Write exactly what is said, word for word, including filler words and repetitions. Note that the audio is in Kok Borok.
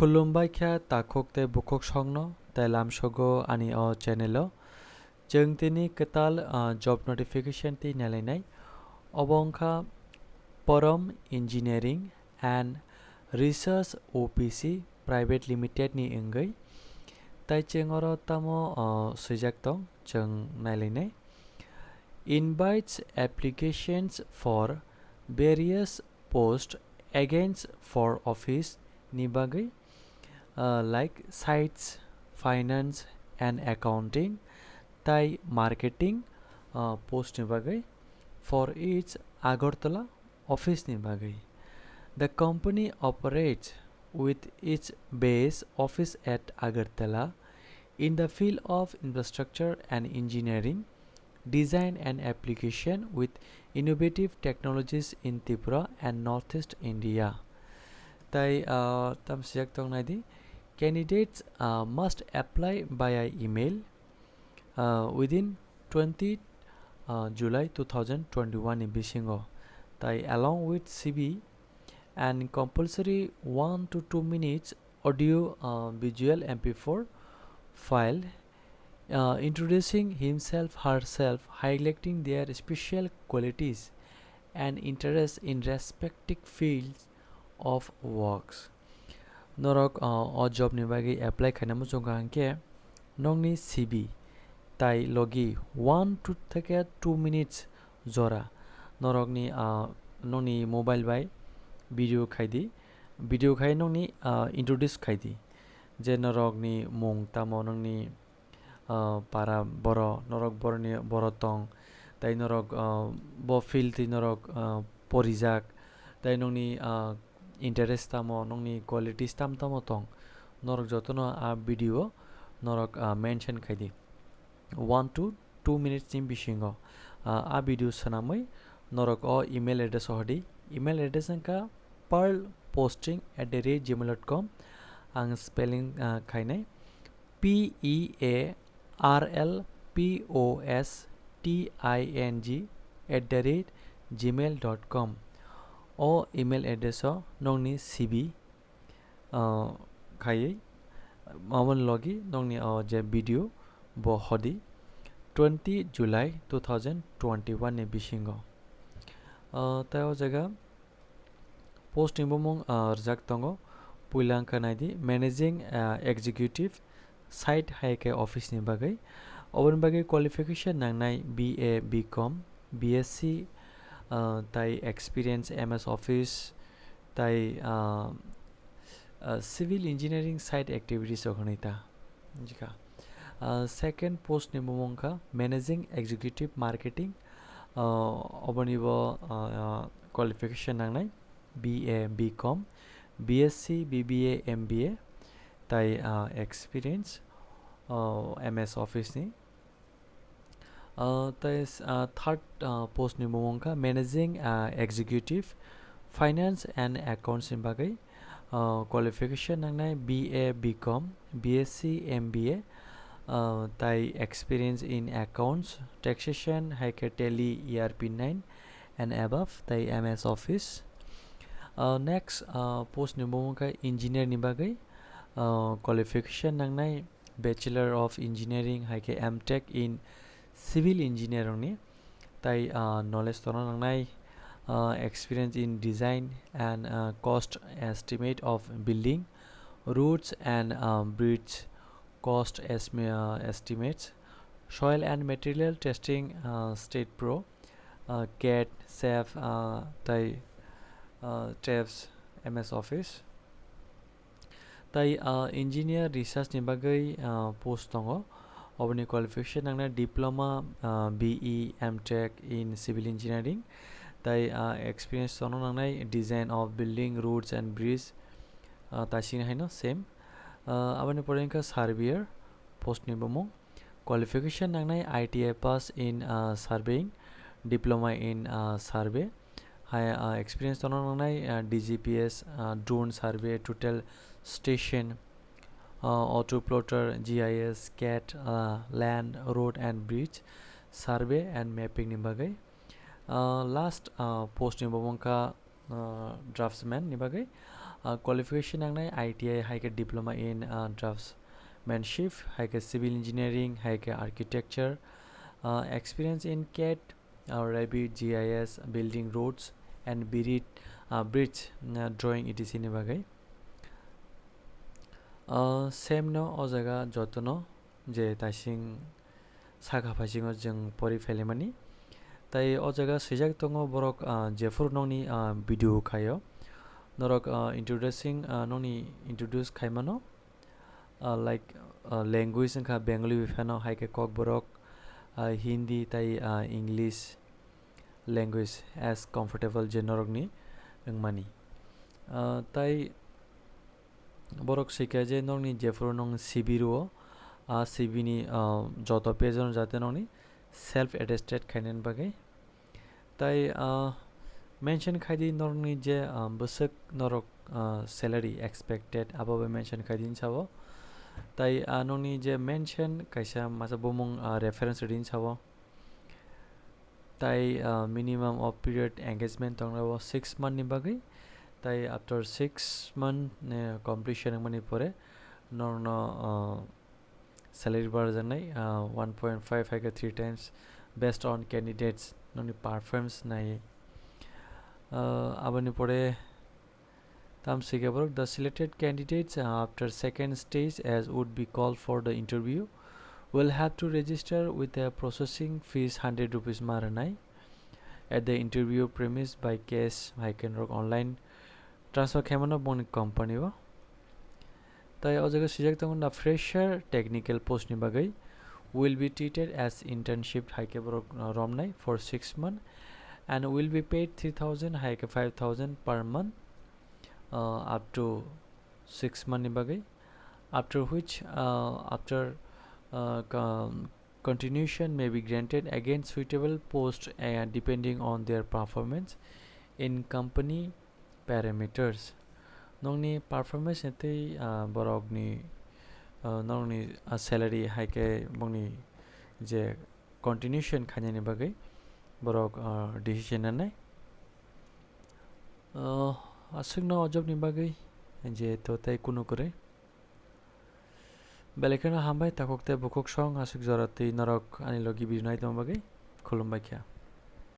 Khulumbai kha takhuk tei bukhuk songno tei lamsogo ani o channel o. Chwng tini kwtal, ah, job notification twi nailainai. Obo wngkha Param Engineering and Research O P C Private Limited ni wngwi. Tai chwng oro tamo, ah, swijak tong, chwng nailainai. Invites applications for various post against for office ni bagwi, uh, like sites, finance and accounting, tai marketing, uh, post ni bagwi for its Agartala office ni bagwi. The company operates with its base office at Agartala in the field of infrastructure and engineering, design and application with innovative technologies in Tripura and Northeast India. Tai, ah, tam sijak tong nai di, candidates, ah, must apply via email, ah, within twenty, ah, July two thousand twenty-one ni bisingo. Tai along with C V and compulsory one to two minutes audio, uh, visual M P four file, uh, introducing himself, herself, highlighting their special qualities and interests in respective fields of works. Norok, uh, o job ni bagwi apply khaina muchung kha hwnkhe nokni C V tai logi one to theke two minutes jora. Norokni, ah, nokni mobile bai video khai di. Video khai nokni, ah, introduce khai di. Je norokni mung tamo, nokni, ah, para boro, norok boroni boro tong, tai norok, ah, bo field twi norok, ah, porijak, tai nokni, ah, interest tamo, nokni qualities tam tamo tong, norok jotono a video norok, ah, mention khai di. One to two minutes ni bisingo, ah, a video swnamwi norok o email address o hodi. Email address wngkha pearl posting at the rate gmail dot com. Ang spelling, ah, khainai, P E A R L P O S T I N G at the rate gmail dot com. O email address o nokni C V, ah, khaiwi, aboni logi nokni o je video bo hodi twenty July two thousand twenty-one ni bisingo. Ah, tai o jaga post ni bumung, ah, rijak tongo. Puila wngkha nai di, managing, ah, executive site hai khe office ni bagwi. Oboni bagwi qualification nangnai B A, B com, B S C, ah, tai experience M S Office, tai, ah, ah, civil engineering site activities rok hwnwi ta. Jikha. Ah, second post ni bumung wngkha managing executive marketing. Ah, oboni bo, ah, qualification nangnai B A, B com, B S C, B B A, M B A, tai, ah, experience, ah, M S Office ni. Ah, tai s-, ah, third, ah, post ni bumung wngkha managing, ah, executive, finance and accounts ni bagwi. Ah, qualification nangnai B A, B com, B S C, M B A, ah, tai experience in accounts, taxation, hai khe Tally E R P nine and above, tai M S Office. Ah, next, ah, post ni bumung khe engineer ni bagwi, ah, qualification nangnai Bachelor of Engineering hai khe M Tech in Civil Engineering ni. Tai, ah, knowledge tongna nangnai, ah, experience in design and, ah, cost estimate of building, roads and, ah, bridge cost esme-, ah, estimates, soil and material testing, ah, state pro, ah, CAD, SAP, ah, tai, ah, TAFES, M S Office. Tai, ah, engineer research ni bagwi, ah, post tongo. Oboni qualification nangnai diploma, ah, B E, M Tech in civil engineering. Tai, ah, experience tongna nangnai design of building, roads and bridge, ah, tai sini haino same. Ah, aboni pore wngkha surveyor post ni bumung. Qualification nangnai I T I pass in, ah, surveying, diploma in, ah, survey. Hai, ah, experience tongna nangnai, ah, D G P S, ah, drone survey, total station, ah, auto plotter, G I S, CAD, ah, land, road and bridge survey and mapping ni bagwi. Ah, last, ah, post ni bo wngkha, ah, draftsman ni bagwi. Uh, qualification nangnai I T I, hai khe diploma in, uh, draftsmanship, hai khe civil engineering, hai khe architecture, uh, experience in CAD, uh, Revit, G I S, building roads and bridge, uh, bridge, uh, drawing, et cetera ni bagwi. Uh, same no o jaga jotono je taising saka phaisingo jwng pori phailai mani. Tai o jaga swijak tongo borok, ah, jephuru nokni, ah, video khaio, norok, ah, introducing, ah, nokni introduce khaimano, ah, like, ah, language wngkha Bengali bai phano, hai khe Kokborok, ah, Hindi tai, ah, English language as comfortable je norokni wngmani. Ah, tai borok swikha je nokni jephuru nong C V rwo, a C V ni, ah, joto page no jate nokni self attested khainani bagwi. Tai, ah, mention khaidi norokni je, ah, bwswk norok, ah, salary expected abo bai mention khaidi hinsa o. Tai, ah, nokni je mention kaisa masa bumung, ah, reference rwdi hinsa o. Tai, ah, minimum of period engagement tongnai o six month ni bagwi. Tai after six month, eh, completion wngmani pore norokno, ah, salary barjaknai, ah, one point five hai khe three times based on candidates nokni performance nai. Ah, aboni pore Tamsike borok, the selected candidates, uh, after second stage as would be called for the interview will have to register with a processing fees hundred rupees ma rwnai. At the interview premise by cash hai khe norok online transfer khaimano bongni company o. Tai o jaga swijak tongo na fresher technical post ni bagwi will be treated as internship hai khe borok, uh, romnai for six month and will be paid three thousand hai khe five thousand per month, uh, up to six month ni bagwi, after which, uh, after, uh, con- continuation may be granted against suitable post, uh, depending on their performance in company parameters. Nokni performance ni twi, uh, borokni, uh, nokni, uh, salary hai khe bongni je continuation khainani bagwi borok, uh, decision nanai. Uh, aswkno o job ni bagwi je to tei kunu kwrwi. Belai kheno hambai takhuk tei bukhuk song aswk jora twi norok ani logi video nai tongma bagwi. Khulumbai kha.